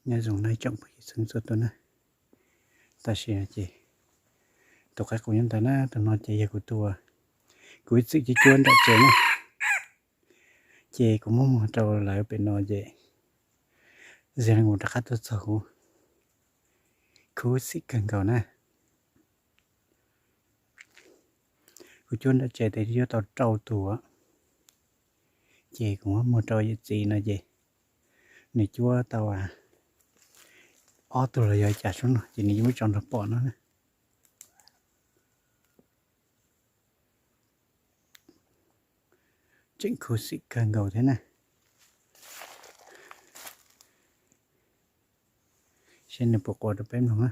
Nyob zoo na tsoom phooj ywg txhua tus na, tam sim no ces tus qaib qus nyob ntawd na, tus no ces yog kuv tus, kuv ib txwm cuab cuab nram tsev na, ces kuv muab muag rau lawv pem no ces ze li kuv rov qab tuaj txog kuv khuv xim kawg nkaus na. Kuv cuab nram tsev tes cuab tau rau tus, ces kuv muab muag rau yawm txiv no ces nws cuab tau ob tug los yog cas sub no ces nws yeej muab tso nrog pom no na. Tseem khuv xim kawg nkaus thiab na. Seb nws puas quaj rau peb mloog na.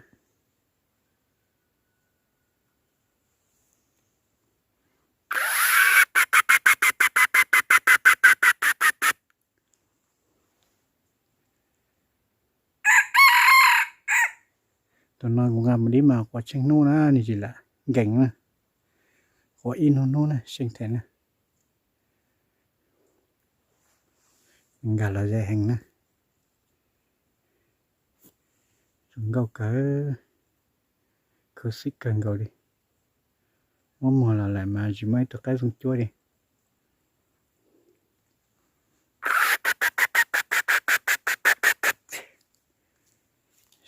Tus no kuv nqa mus dib mas quaj tsheej hnub na, nws tsis lam nkees na. Quaj ib hnub hnub na, seej them na. Nkag los ze heev na. Zoo nkauj kawg, khuv xim kawg nkaus li. Muab muag los lawm mas tsis muaj ib tug qaib zoo cuab li.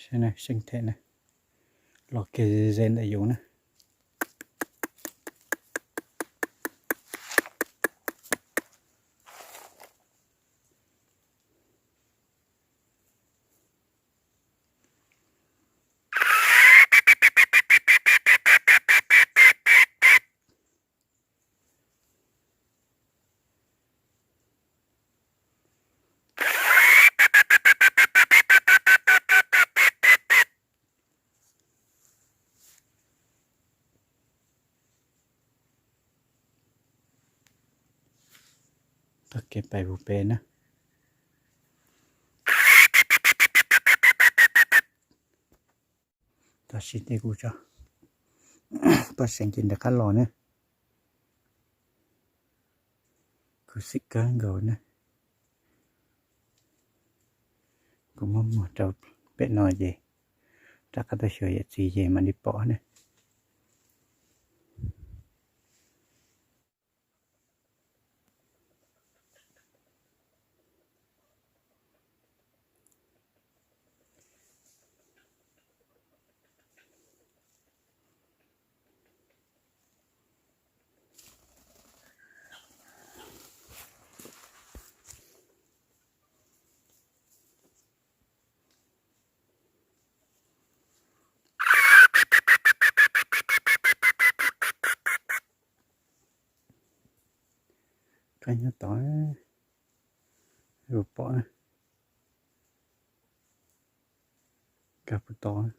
Seej them na, los kiag ze ntawm yus na. Tag kev pais mus pem na. Tam sim no kuv tso poj seem ces nrog qab los na. Khuv xim kawg nkaus na. Kuv muab muag rau pem no ces rov qab tuaj xyuas yawm txiv ces mam li pom na. Qaib nyob tod, pom na, nkag puag tod.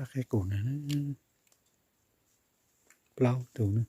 Paj qaib qus na, plaub tus na.